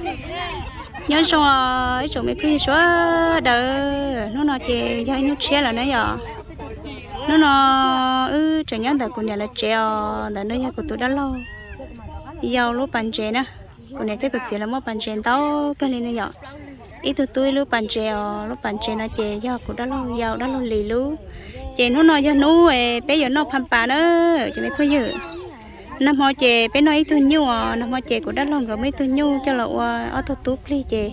Nyob zoo ib tsoom me phooj ywg sawv daws, hnub no ces yog ib hnub tshiab lawm na yom. Hnub no wb tseem nyob ntawm kuv niam lawv tsev os, ntawm no yog kuv tus dab laug yau lub pas ntses na. Kuv niam thiab kuv txiv lawv muaj pas ntses ntau kawg li ne yom. Ib tug tub ib lub pas ntses os, lub pas ntses no ces yog kuv dab laug yau dab laug Lis lub. Ces hnub no yog hnub peb yuav noj phaj pas na, cov me phooj ywg. Nag hmo ces peb noj ib tug nyuj os, nag hmo ces kuv dab laug nkawd muaj ib tug nyuj coj los ua ob tug tub plig ces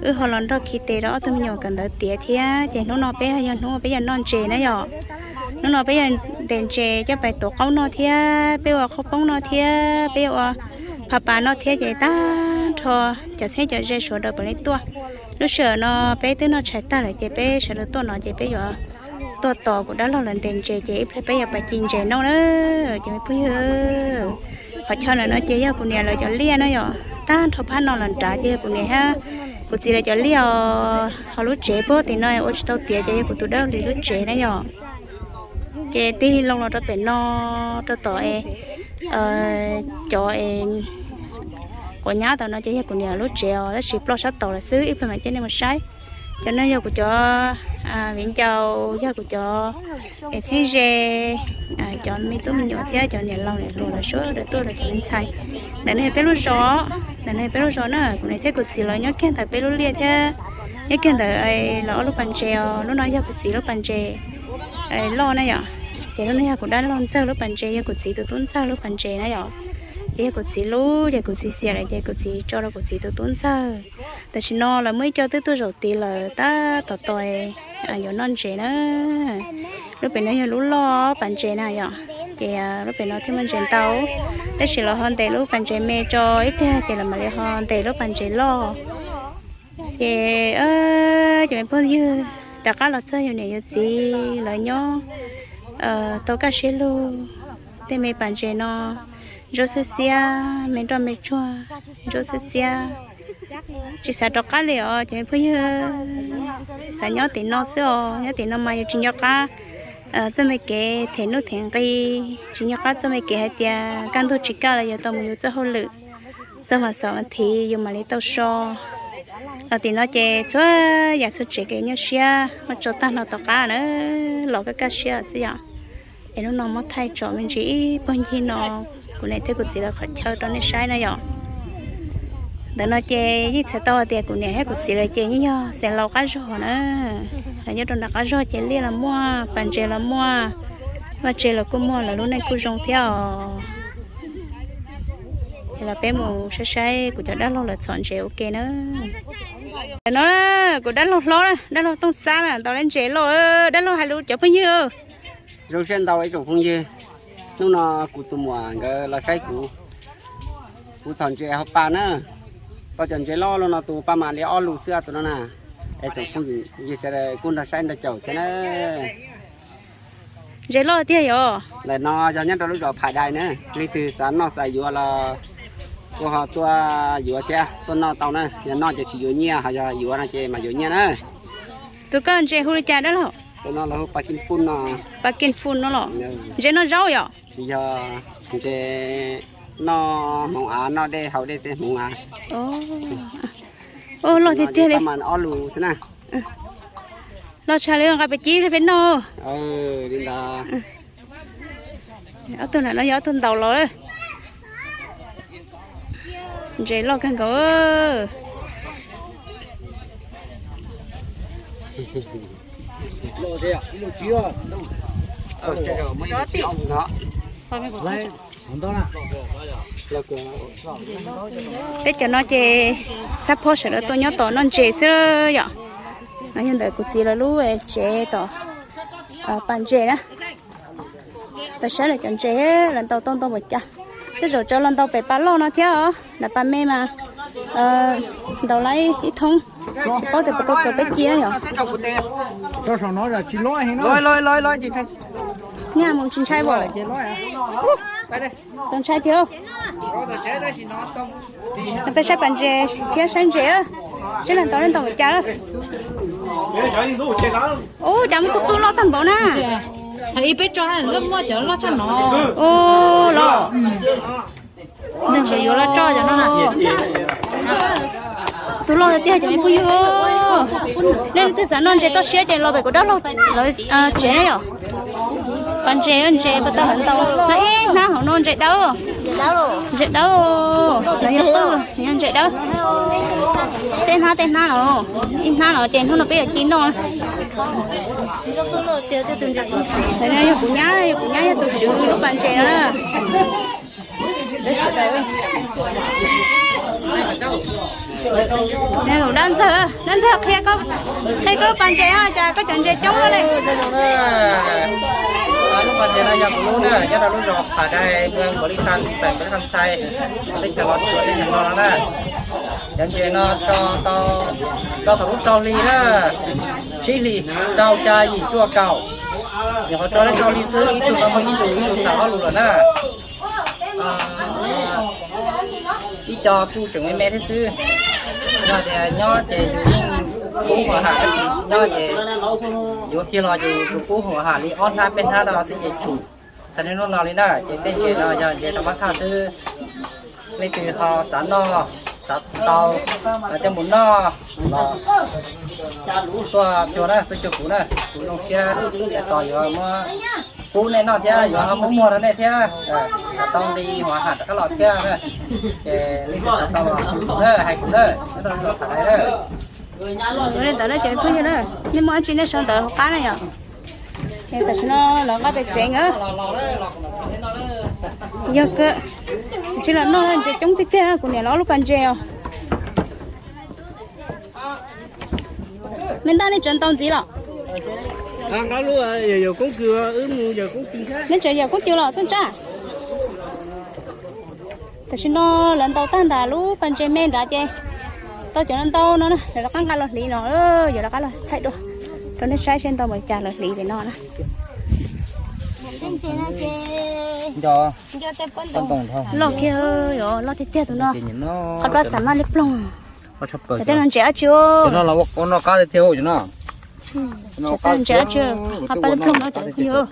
wb ho los nrog khi tes rau ob tug me nyuam kawm ntawv tiav thiab. Ces hnub no peb yog hnub peb yog noj ntses na yom. Hnub no peb yog ntes ntses coj pais tuav qaub noj thiab, peb ua qhaub poob noj thiab, peb ua phaj pas noj thiab ces tag nrho cov txheeb cov ze sawv daws puav leej tuaj. Lub sij hawm no peb twb noj tshais tag lawm ces peb sawv daws tuaj no ces peb yuav tuaj tos kuv dab laug lawv ntes ntses ces ib pliag peb yuav pais ci ntses noj na, cov me phooj ywg. Qhov chaw ntawm no ces yog kuv niam lawv cov liaj na yom, tag nrho phab no los nrad ces yog kuv niam thiab kuv txiv lawv cov liaj os, ho lub tsev puag tim no ua tsis tau tiav ces yog kuv tus dab laug Lis lub tsev na yom. Ces tig loo los rau pem no rau tom es cov es quav nyab tom no ces yog kuv niam lub tsev os, tab sis ploj sab tod lawm xwb, ib pliag mam coj nej mus saib. Cov no yog kuv cov viv ncaus, yog kuv cov es txheeb ze, cov me tub me nyuam thiab cov niam laus niam hluas lawv sawv daws tuaj rau cov me ntxhais. Ntawm no yog peb lub zos, ntawm no yog peb lub zos na, kuv niam thiab kuv txiv lawv nyob kiag ntawm peb lub liaj thiab nyob kiag ntawm lawv ob lub pas ntses os. Lub no yog kuv txiv lub pas ntses loj na yom. Ces lub no yog kuv dab laug Ntxawg lub pas ntses, yog kuv txiv tus tub Ntxawg lub pas ntses na yom. Ces yog kuv txiv lub, ces kuv txiv xiam lawm ces kuv txiv tso rau kuv txiv tus tub Ntxawg. Tam sim no lawv muaj ib co twb tuaj zaum tid lawm tab tom tos yuav noj ntses na. Lub pem no yog lub loj pas ntses na yom. Ces lub pem no thiaj muaj ntses ntau, tab sis lawv ho ntes lub pas ntses me tso ib pliag ces lawv mam li ho ntes lub pas ntses loj. Ces cov me phooj ywg, rov qab los txog yus niam yus txiv lawv nyob tau kaj siab lug, tej me pas ntses no ntsuab xiab xiab, me nroj me tsuag ntsuab xiab xiab. Tsis xav rov qab li os cov me phooj ywg, xav nyob tim no xwb os. Nyob tim no mas yus tsis nco qab txoj me kev them nuj them nqi, tsis nco qab txoj me kev hais tias kaj ntug tsis kaj los yus tau mus yus txoj hauj lwm, txog mas xaum thiv yus mam li tau so. Los tim no ces txhua yam txhua tsev kev nyuaj siab muab tso tag nrho tom qab na, los kaj kaj siab xwb yom. Es hnub no muab thaij tsom me ntsis ib puag ncig no kuv niam thiab kuv txiv lawv qhov chaw rau nej saib na yom. Ntawm no ces yeej txhais tau hais tias kuv niam thiab kuv txiv lawv ces yeej yog xeem laus qab zog na, lawv nyob rau nram qab zog ces liaj los muaj, pas ntses los muaj, vaj tse los kuj muaj, lawv lub neej kuj zoo thiab os. Es los peb mus saib saib kuv cov dab laug lawv txhom ntses ua ke na. Ntawm no kuv dab laug hlob, dab laug Tooj Xab na, ntaus lawv ntses loj, dab laug hais lus cov phooj ywg. Zoo siab ntau ib tsoom phooj ywg, hnub no kuv tus muam nkawd los saib kuv, kuv txhom ntses hauv pas na. Tau cov ntses loj loj no tus paj mas li ob lus xwb tus no na. Es tsoom phooj ywg sawv daws kuj nrog saib nrog caum thiab na. Ntses loj tiag yom. Ntawm no yog nyob rau lub zos Phaj Dais na, leej twg xav noj xav yuav los kuj ho tuaj yuav thiab, tuaj noj tau na. Yog noj ces tsis yuav nyiaj, ho yog yuav no ces mas yuav nyiaj na. Tus koj ntses hu li cas dab laug? Tus no lawv hu pas kin fun no. Pas kin fun no los? Ntses noj zaub yom? Tsis yog, ntses noj hmoov av, noj dej haus dej tej hmoov av. Ua loj tiag tiag li. Paj mas ob lus xwb na. Loj tshaj li, nqa pes cib li peb noj. Li ntawd. Ob tug nram no yog ob tug ntaus los. Ntses loj kawg nkaus. Peb cov no ces xab phob sawv daws tuaj nyob tom noj ntses xwb yom. No yog ntawm kuv txiv lawv lub tsev tom pas ntses na. Pab saib lawv cov ntses lawv ntaus tau ntau npaum cas. Tej zaum tsawv los ntaus pem pas loj no thiab os, nram pas me mas ntaus lawm ib thoob, tsis paub tias puas tau txaus peb ci na yom. Nyaj mus tsis ntshai as. Txaus ntshai tiag. Peb saib pas ntses thiab saib ntses, saib lawv ntaus lawv ntaus cas. Ub, cas muaj tus qwj loj tag npaum na. Ib peb tso loj muaj cov loj tshaj no. Ub, los. Ntawd yuav loj tso cov no na. Tus loj tiag tiag cov me phooj ywg. Nej leej twg xav noj ntses toj siab ces los pem kuv dab laug lawv tsev na yom. Pas ntses, ntses pas tau ntau. Hnab ib hnab hauv no ntses dawb. Ntses dawb. Yog qwj, yog ntses dawb. Tej hnab tej hnab no, ib hnab no ces hnub no peb yuav ci noj. Yog kuv nyab, yog kuv nyab yog tus tswv lub pas ntses no na. Dab ntxawg, dab ntxawg qhia koj, qhia koj lub pas ntses os, cas koj cov ntses coob luaj li. Lub pas ntses no yog kuv lub na, nyob rau lub zos Pha Dai, mus Npaus Lis Kham, xeev Npaus Lis Kham Xais, teb chaws Los Tsuas teb chaws no na. Cov ntses no tso tau, tso thaum lub rau hli na, tsib hlis, rau, xya, yim, cuaj, kaum. Nyuam qhuav tso li rau hli xwb, ib tug no muaj ib lus, ib lus tawm ob lus lawm na. Ib co kuj tseem me me thiab xwb. Yog tias nyob ces yus yeej pub huam ham, tab sis tsis nyob ces yuav kiag los ces yus tsum pub huam ham li ob hnab peb hnab no xwb ces tsum. Txhais niaj hnub no li na, ces tej ntses no yog ntses rau mab txhaj xwb. Leej twg ho xav noj, xav tau, coj mus noj los tuaj cuag na, tuaj cuag kuv na, kuv zoo siab txais tos yuav muab pub nej noj thiab yuav ho muab muag rau nej thiab, kom tau nqi huam ham rov qab los thiab na. Ces leej twg xav tau los hais kuv na, nyob rau zos Pha Dai na. Ua li ntawd na cov phooj ywg na, nej muaj dab tsi nej sau ntawv hauv qab na yom. Tam sim no lawv nqa pem tsev na. Yog kawg, tsis los noj ntses coob tiag tiag, kuv niam lawv ob lub pas ntses os. Me ntaj nej tseem ntaus ntxiv los? Nej tseem yawm koob cw los xwb ntsaj. Tam sim no lawv ntaus tag nrho lub pas ntses me nrad ces tau cov no ntau no na, lawv rov qab nqa los hliv no, yuav rov qab los thaij dua rau nej saib seb ntau npaum cas lawv hliv pem no na. Loj kiag, loj tiag tiag tus no, qhov plab xav maj li ploog. Tej no ntses dab tsi? Ntses dab tsi? Qhov plab li ploog no cov phooj ywg.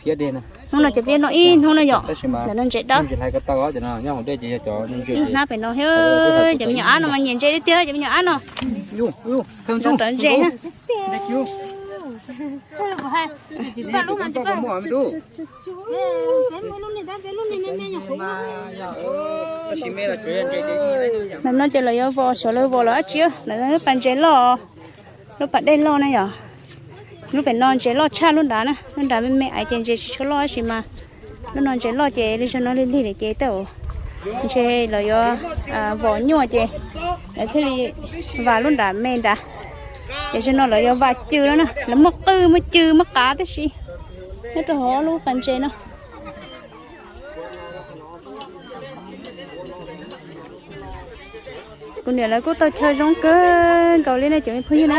Hnub no ces peb noj ib hnub no yom. Ntawm no ntses dawb. Ib hnab pem no thiab, cov me nyuam ab no mas nyiam ntses tiag tiag, cov me nyuam ab no. Rau ntses na. Ntawm no ces lawv yuav vos, xyov lawv vos los dab tsi. Ntawm no lub pas ntses loj, lub pas dej loj na yom. Lub pem no ntses loj tshaj lub nrad na, lub nrad me me aiv ces ntses tsis tshua loj tab sis mas lub no ntses loj ces li zog no lig lig li ces tej zaum ntshe lawv yuav vos nyuaj ces lawv thiaj li vas lub nrad me nrad. Ces zaum no lawv yuav vas cw no na, lawv muaj qwj muaj cw muaj qav tib si nyob rau hauv lub pas ntses no. Kuv niam lawv kuj tau chaw zoo kawg nkaus li na cov me phooj ywg na.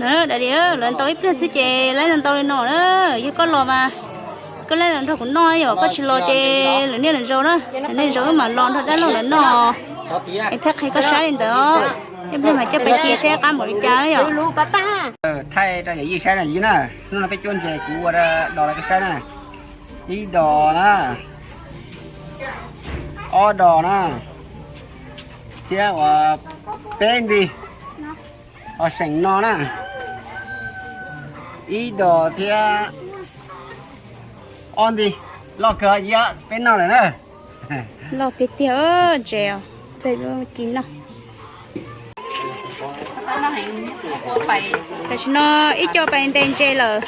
Lawv ntaus ib pliag xwb ces laib los ntau li no na. Yog koj los mas koj laib los nrog kuv noj, yog koj tsis los ces lwm niaj lwm zaus na, lwm niaj zaus wb mam los nrog dab laug lawv noj. Es thiaj qhia koj saib li ntawd, ib pliag mas coj peb ci saib qab npaum li cas yom. Thaij rau yawm yij saib na yij na, hnub no peb cuab ntses kuv ua dos rau koj saib na. Ib dos na, ob dos na, thiab ua peb nti. Ho seem no na, ib dos thiab ob nti, loj kawg, peb noj lawm na. Loj tiag tiag ntses, peb ci noj. Tam sim no ib co pais ntes ntses lawm,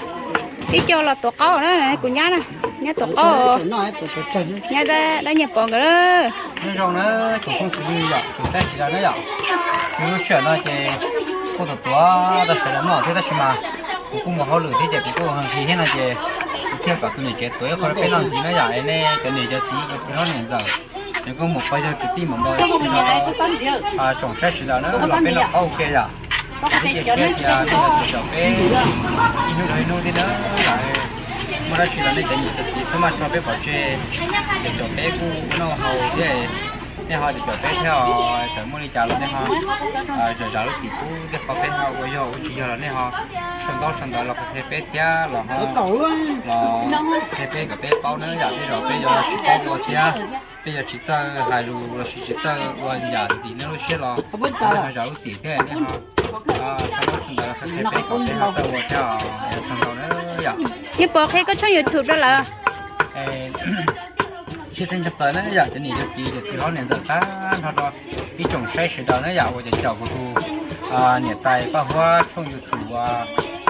ib co los tuav qaub na, kuv nyab na, nyab tuav qaub, nyab dab nyiag pov nkawd. Nyob zoo na tsoom phooj ywg yom, tsoom saib sawv daws na yom. Xws lub sij hawm no ces kuj tuav tuav rau sawv daws noj thiab tab sis mas kuv kuj mus hauj lwm thiab ces kuv kuj nqhis thiab no ces kuv thiaj kom tus niam tsev tuav ib qho rau peb noj ntxiv na yom. Nej cov niam cov txiv cov txiv hlob niam ntxawm, ces kuj mus pab yawg kwv tij mus npau tsoom saib sawv daws na los peb noj qaub ua ke yom. Thiab cia siab tias nej yuav caum peb ib hnub rau ib hnub thiab na. Muaj dab tsi los nej cov niam cov txiv txhob maj tso peb pov tseg, ces caum peb kuj noj haus thiab. Nej ho caum peb thiab os, txawm muaj li cas los nej ho zam zam lub txim pub tej qhov peb ho ua yog ua tsis yog los nej ho sau ntaub sau ntawv los qhia peb thiab los ho qhia peb kom peb paub na yom, tej zaum peb yuav tsis paub ua thiab, peb yuav tsis txawj hais lus lossis tsis txawj ua yam ntxim nej lub siab los nej ho zam lub txim thiab nej ho sau ntaub sau ntawv los qhia peb kom peb ho txawj ua thiab os, txog ntau na yom. Yeej puas qhia koj tshooj YouTube rau lawm? Tshwj xeeb tshaj plaws na yom, cov niam cov txiv, cov txiv hlob niam ntxawm tag nrho rau ib tsoom saib sawv daws na yom, uas caum kuv tus niam tais Paj Huab tshooj YouTube uas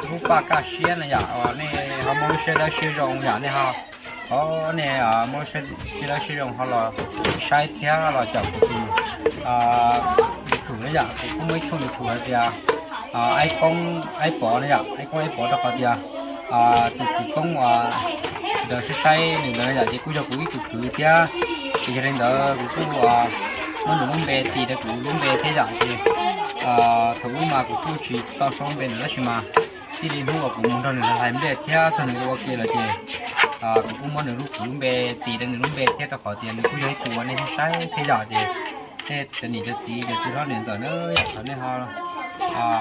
Huab Paj Kaj Siab na yom, uas nej ho muaj lub siab dawb siab zoo yom, nej ho, o, nej muaj lub siab dawb siab zoo ho los saib thiab los caum kuv tus YouTube na yom. Kuv kuj muaj ib tshooj YouTube hais tias Aib Poob Aib Pov na yom, Aib Poob Aib Pov rau qhov tias tus kwv Poob uas sawv daws saib saib nws ntawd na yom, ces kuj yog kuv ib tug kwv thiab. Ces yog li ntawd kuv kuj muab nws lub npe tis rau kuv lub npe thiab yom, ces thaum ub mas kuv kuj tsis tau sau lub npe nws tab sis mas txij li hnub uas kuv mus nrog nws hlais nplej thiab txog nws ua ke lawm ces kuv kuj muab nws lub, kuv lub npe tis rau nws lub npe thiab rau qhov tias nws kuj yog ib tug uas nej saib thiab yom, ces nej cov niam cov txiv, cov txiv hlob niam ntxawm na yom, thov nej ho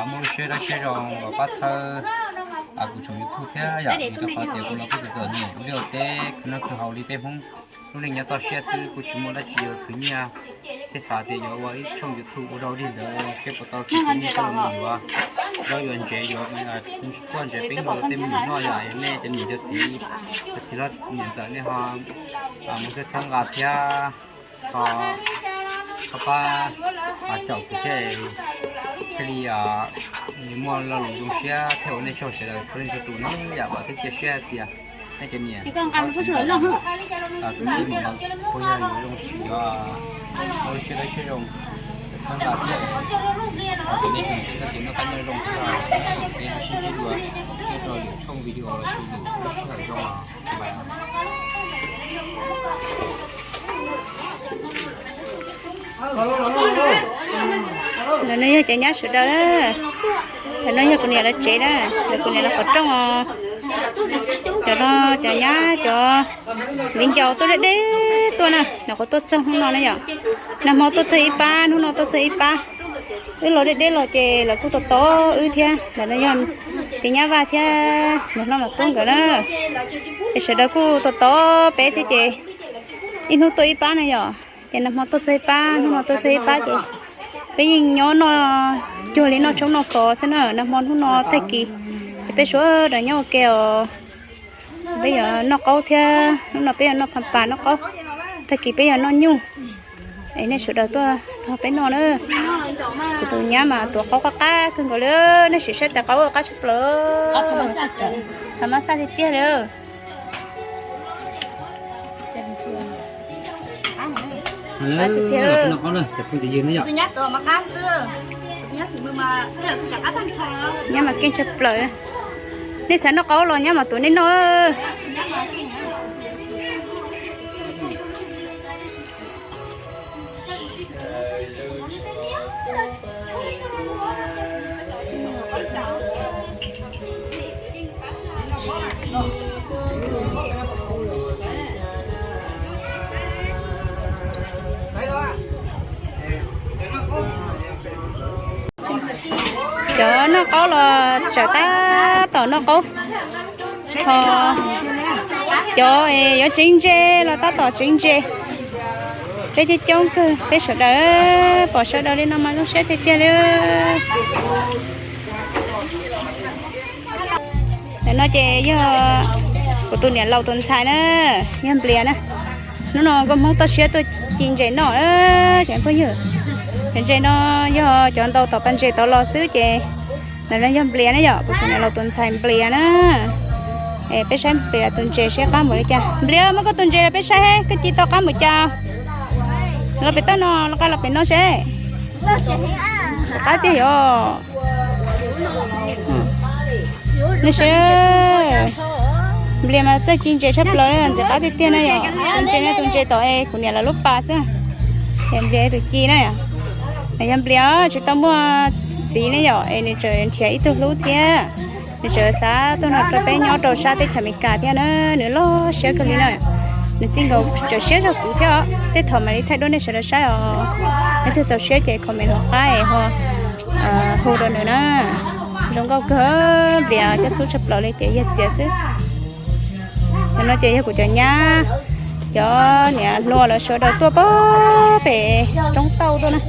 muaj lub siab dawb siab zoo los pab txhawb kuv tshooj YouTube thiab yom, vim rau qhov tias kuv los kuj txom txom nyem ua liaj ua teb khwv noj khwv haus li peb Hmoob lub neej nyob toj siab xwb, kuj tsis muaj dab tsi yuav khwv nyiaj. Thiaj xav tias yuav ua ib tshooj YouTube ua rau dig ntawd seb puas tau khwv nyiaj coj los mus yuav zaub yuav ntsev, yuav txuj ntsev peeb rau tej me nyuam noj yom. Nej cov niam cov txiv, cov txiv hlob niam ntxawm nej ho mus txhawb txhawb nqa thiab ho pab caum kuv thiaj, thiaj li muaj lo lus zoo siab thiab ua nej tsaug sawv daws txhua leej txhua tus na yom. Vam thiab cia siab hais tias nej cov niam kwv tij muam, puas yog yuav zoo, yuav ua lub siab dawb siab zoo txhawb nqa thiab, kom nej tsoom tswv txoj kev noj qab nyob zoo xwb. Peb ho sib ntsib dua nyob rau lwm tshooj video lossis lwm lub sij hawm zoo. Ntawm no yog cov nyab sawv daws na. Ntawm no yog kuv niam lawv tsev na, ntawm kuv niam lawv qhov rooj os. Cov no cov nyab cov viv ncaus tuaj deb deb tuaj na, nws qhuav tuaj txog hnub no na yom. Nag hmo tuaj txog ib pab, hnub no tuaj txog ib pab. Wb los deb deb los ces lawv kuj tos tos wb thiab. Ntawm no yog tij Nyab Vaj thiab niam hlob Nom Tub nkawd na. Es sawv daws kuj tos tos peb thiab ces ib hnub tuaj ib pab na yom. Ces nag hmo tuaj txog ib pab, hnub no tuaj txog ib pab ces peb yeej nyob noj cuag li noj tshoob noj kos xwb na. Nag hmo hnub no tag kis ces peb sawv daws nyob ua ke os. Peb yuav noj qaub thiab, hnub no peb yuav noj phaj pas noj qaub, tag kis peb yuav noj nyuj. Es nej sawv daws tuaj nrog peb noj na. Kuv tus nyab mas tuav qaub qab qab kawg nkaus li, nej sim saib tais qaub qab tshaj plaws. Thaum mab xaj tiag tiag li. Nyab mas keej tshaj plaws. Nej xav noj qaub los nyab mas tuav nej noj. Cov noj qaub los tseem tab tom noj qaub, ho cov yuav tsev ntses los tab tom tsev ntses. Peb coob coob kawg, peb sawv daws pom sawv daws li no mas zoo siab tiag tiag li. Ntawm no ces yog kuv tus niam laus tus ntxhais na, yog Nplias na. Hnub no nkauj Hmoob toj siab tuaj ci ntses noj, cov phooj ywg. Cov ntses no yog cov ntaus tom pas ntses tod los xwb ces ntawm no yog Nplias na yom, kuv tus niam laus tus ntxhais Nplias na. Es peb saib Nplias tus ntses seb qab npaum li cas. Nplias, muab koj tus ntses los peb saib, koj ci tau qab npaum cas? Los pem toj no, los qab los pem no seb. Qab tiag yom. Nws seb, Nplias mas txawj ci ntses tshaj plaws, ntxim qab tiag tiag na yom. Tus ntses no tus ntses tom es kuv niam lawv lub pas xwb. Es Nplias tus ci na. Nws yog Nplias tsis tau muaj txiv ne yom, es nws tseem nrhiav ib tug hlub thiab. Nws tseem xav tuaj nrog peb nyob rau sab teb chaws Amelikas thiab na, nws loj siab kawg li na. Nws txij nkaus txaus siab zog kuv thiab os. Tej thaum mam li thaij duab nej sawv daws saib os. Leej twg txaus siab ces comment hauv qab es ho hu rau nws na. Zoo nkauj kawg, nplias coj xub tshaj plaws li ces yog txiav xwb. Cov no ces yog kuv cov nyab, cov niam hluas lawv sawv daws tuaj pem roob tauj tuaj na.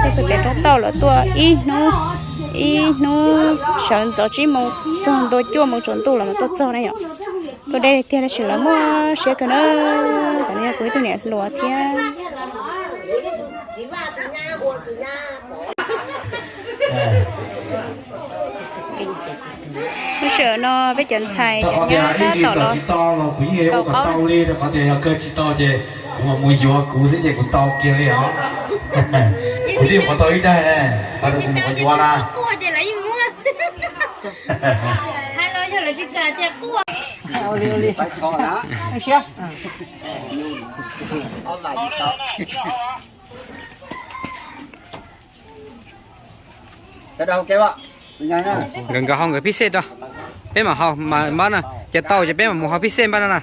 Tuaj pem roob tauj los tuaj ib hnub, ib hnub sawv ntxov tsib moos txog ntua cuaj moos tsaus ntuj los tuaj txog na yom. Tuaj deb tiag tab sis lawv muaj siab kawg na. Tam no yog kuv ib tug niam hluas thiab. Lub sij hawm no peb cov ntxhais cov nyab tab tom los kaus qaub. Qhov tias yog kawg tsis tau ces kuv mam mus yuav kuv xwb ces kuv tau kiag li os. Kuv twb yuav qhuav tau ib daig ne, qhov tias kuv mus qhuav yuav na. Nkawd, nkawd haus nkawd phij xej rau, peb mam haus mas npab na, ces tau ces peb mam mus haus phij xej npab no na.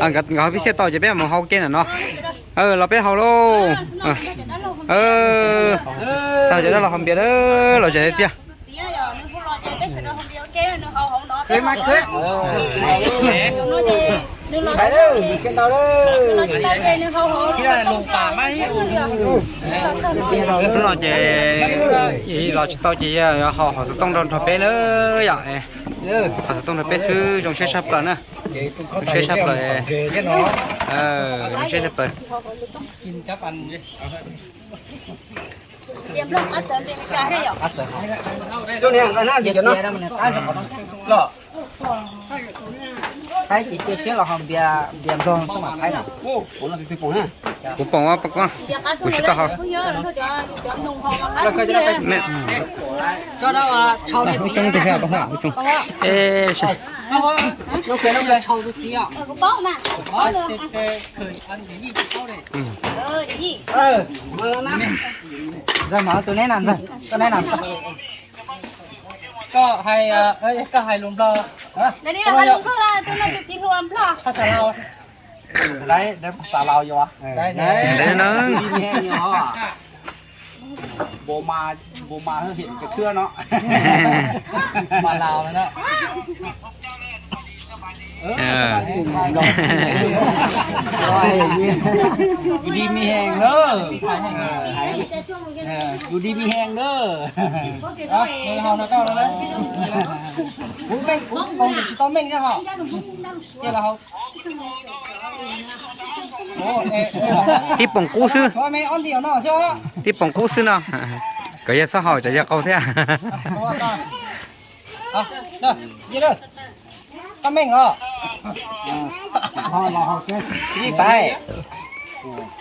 Nkawd haus phij xej tau ces peb mam mus haus ke na no. Los peb haus lauj. Tau ces dab laug haus npias, los zem tiag. Hnub no ces los tsis tau ces yog haus xov tooj nrog peb na yom. Haus xov tooj nrog peb xwb zoo siab tshaj plaws na. Zoo siab tshaj plaws. Zoo siab tshaj plaws. Thaib ces cia siab los haus npias nplog mas thaib na. Kuv pom, kuv tsis tau haus. Ntxawg, mas tus neb na, ntxawg, koj neb na. Koj hais, koj hais lus nplog. Xav laus, xav laus yog. Npua mas, npua mas hiam cov thwb no. Mas laus na. Yus dig mi hees na. Yus dig mi hees na. Kuv meej, kuv tsis tau meej thiab ho. Tib poom qub xwb. Tib poom qub xwb no. Koj yog txhob haus, koj yog qaug thiab.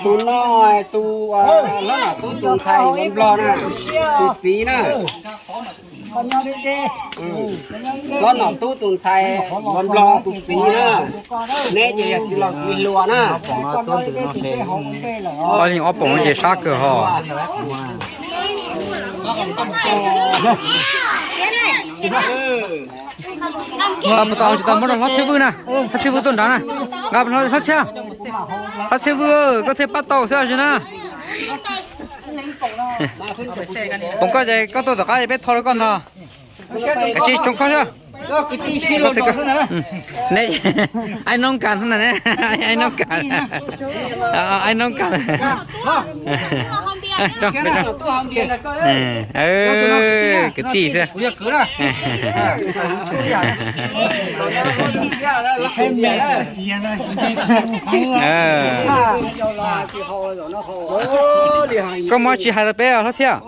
Tus no, tus, hlob Nom Tub tus ntxhais Nplog na, tus txiv na. Hlob Nom Tub tus ntxhais Nplog tus txiv na. Neb ces yog txiv laus txiv hluas na. Ob poom ces sab kawg ho. Nqa puas tau, tsis tau muab rau hlob Txhiaj Vwj na. Hlob Txhiaj Vwj tuaj nrad na. Nqa hlob Txhiaj, hlob Txhiaj Vwj, koj thiaj pab tau xwb sis na. Poom koj ces koj tuaj tom qab peb tho rau koj ntag. Kav tsij tsoo koj xwb. Ai noob kas na, ai noob kas, ai noob kas. Kwv tij xwb. Koj muaj dab tsi hais rau peb hlob Txhiaj?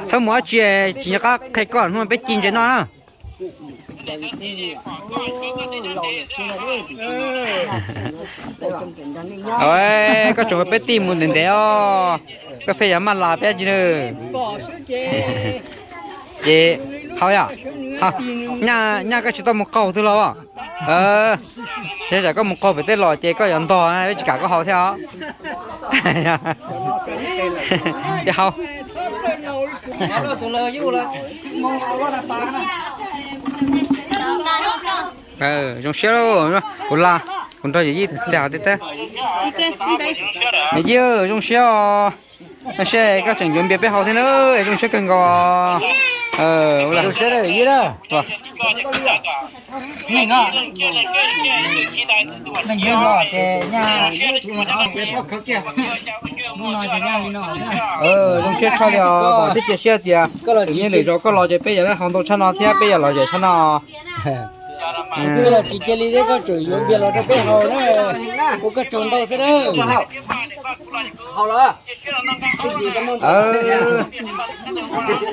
Txhob mus dab tsi, tsis nco qab qhia koj, hnub no peb ci ntses noj na. Koj tsoom peb tij mus ntev ntev os, koj pheej yuav maj las peb dab tsi na. Ces haus yom, nyaj koj tsis tau mus qaug twg los. Yog tias koj mus qaug pem tej los ces koj yuav ntog, peb tsis kam koj haus thiab os. Ces haus. Zoo siab lauj, kuv la, kuv nrog yawm yij ntag tib tag. Yawm yij, zoo siab os. Zoo siab koj tseem yuav npias peb haus thiab na, zoo siab kawg nkaus. Zoo siab tshaj li os, thiab cia siab tias nyob lwm zaus koj los ces peb yuav haus ntau tshaj no thiab peb yuav lom zem tshaj no. Tsis cia li thiab, koj tseem yuav npias los rau peb haus na, ua koj tsaug ntau xwb na.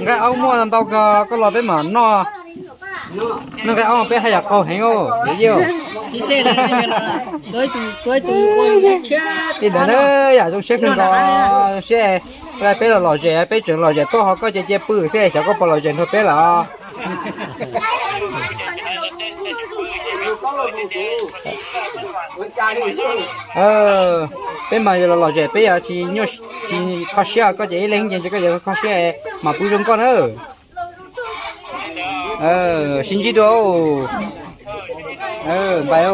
Nqaij aub muaj ntau kawg, koj los peb mam noj. Noj nqaij aub peb haj yam qaug heev os. Li ntawd na, yam zoo siab kawg nkaus, zoo siab. Peb los lom zem, peb tseem lom zem tuaj ho koj ces cia pw xwb, xyov koj puas lom zem nrog peb lawm. Peb mas yog los lom zem peb yuav tsis nyuaj, tsis kho siab, koj ces ib leeg ces koj yuav kho siab mas pw zoo nkauj na. Sib ntsib dua. Npais.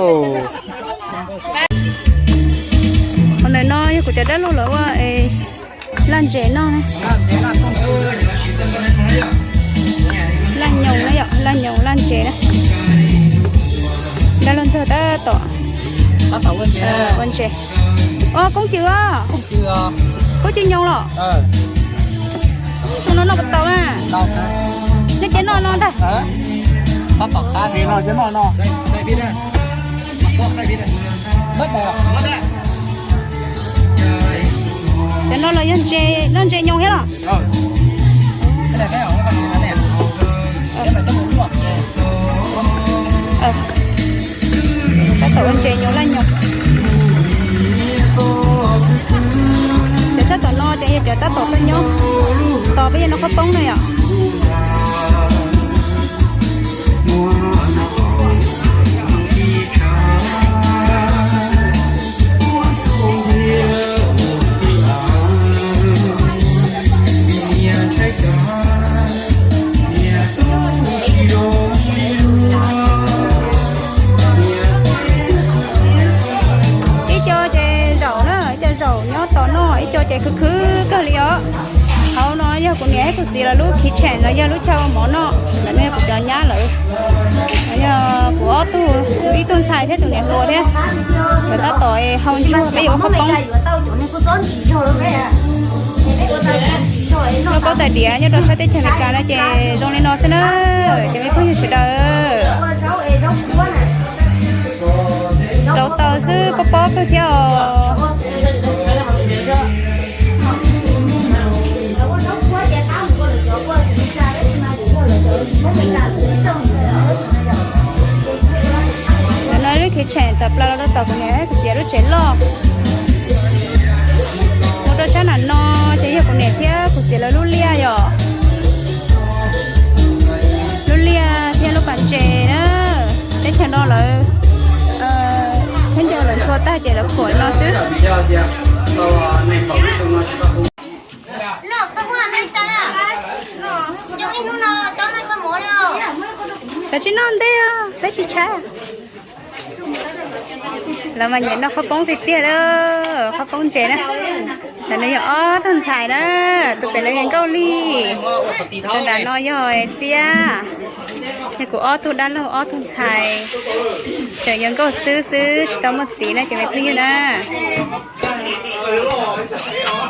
Qhov ntawm no yog kuv cov dab laug lawv ua laj ntses noj. Laj nyoos na yom, laj nyoos laj ntses na. Dab laug ntxawg tab tom ua ntses. Os, koob cws os. Koob cws nyoos los. Tus no noj puas tau na? Nej cia noj no ntag. Cov no los yog ntses, noj ntses nyoos thiab los? Tab tom ua ntses nyoos laj nyoos. Cov sab tom no ces yog cov tab tom tuaj nyob tos peb yuav noj qhob poob na yom. Ib co ces zaum na, ib co zaum nyob tos noj, ib co ces khwv khwv kawg li os. Hauv no yog kuv niam thiab kuv txiv lawv lub kitchen los yog lub chaw ua mov noj, ntawm no yog kuv cov nyab lawv. Yog kuv ob tug, kuv ib tug ntxhais thiab tus niam hluas thiab. Lawv tab tom hau ntsuag peb yuav ua qhob poob. Noj paub tais diav nyob rau sab teb chaws Amelikas no ces zoo li no xwb na, cov me phooj ywg sawv daws. Rauv taws xwb pob pob kawg thiab os. Ntawm no lub kitchen tawm plaws los rau tom kuv niam kuv txiv lub tsev loj. Mus rau sab nram no ces yog kuv niam thiab kuv txiv lawv lub liaj yom. Lub liaj thiab lub pas ntses na. Teb chaws no lawv, thaum ntawd lawv ntxhua tag ces lawv khuam no xwb. Kav tsij noj ntej, peb tsis tshaib. Lawv mas nyiam noj qhob poob tiag tiag lawm, qhob poob ntses na. Ntawm no yog ob tug ntxhais na, tus pem no yog Nkauj Lis, tus nram no yog Txiab. Yog kuv ob tug dab laug ob tug ntxhais, tseem yog Nkauj xwb xwb tsis tau muaj txiv na cov me phooj ywg na.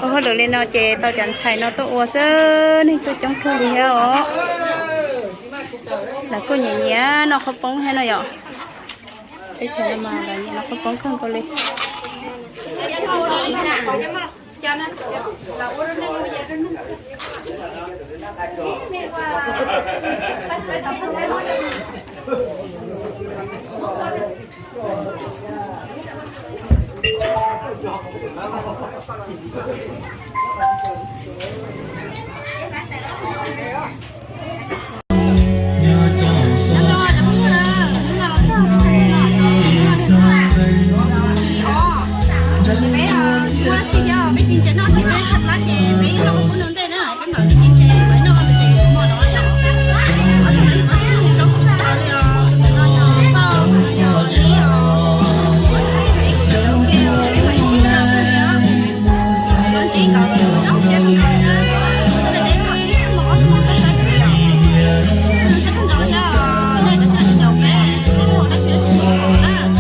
Ua hauj lwm li no ces tau cov ntxhais no tuaj ua xwb, neeg tuaj coob kawg li thiab os. Lawv kuj nyiam nyiam noj qhob poob thiab no yom. Teb chaws no mas lawv nyiam noj qhob poob kawg nkaus li.